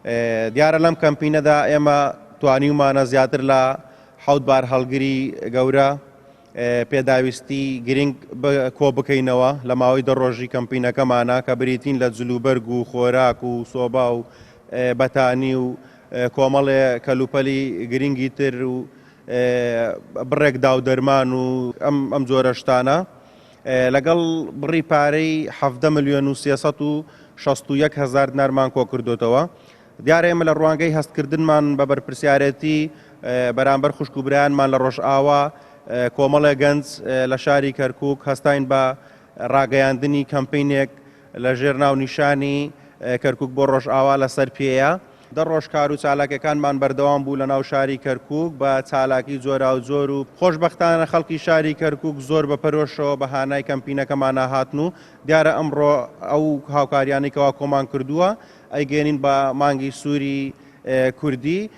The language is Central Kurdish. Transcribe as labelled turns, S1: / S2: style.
S1: دیارە لەم کەمپینەدا ئێمە توانیومانە زیاتر لە حەوت بارهەڵگری گەورە پێداویستی گرنگ کۆ بکەینەوە لە ماوەی دە ڕۆژی کەمپینەکەمانە کە بریتین لە جلوبەرگ و خۆراک و سۆبا و بەتانی و کۆمەڵێ کەلوپەلی گرنگی تر و بڕێک داودەرمان و ئەم جۆرە شتانە لەگەڵ بڕی پارەی 17 ملیۆن و 361 هەزار دینارمان کۆکردوتەوە. دیارە ئێمە لە ڕوانگەی هەستکردنمان بە بەرپرسیارێتی بەرامبەر خوشک و برایانمان لە ڕۆژئاوا، کۆمەڵێ گەنج لە شاری کەرکووک هەستاین بە ڕاگەیاندنی کەمپینێک لە ژێر ناونیشانی کەرکووک بۆ ڕۆژئاوا لەسەر پێیە. دە ڕۆژ کار و چالاکیەکانمان بەردەوام بوو لە ناو شاری کەرکووک بە چالاکی جۆراوجۆر و خۆشبەختانە خەڵکی شاری کەرکووک زۆر بە پەرۆشەوە بە هانای کەمپینەکەمانا هاتن و دیارە ئەمڕۆ ئەو هاوکاریانەی کەوا کۆمان کردووە ئەیگەیەنین بە مانگی سووری کوردی.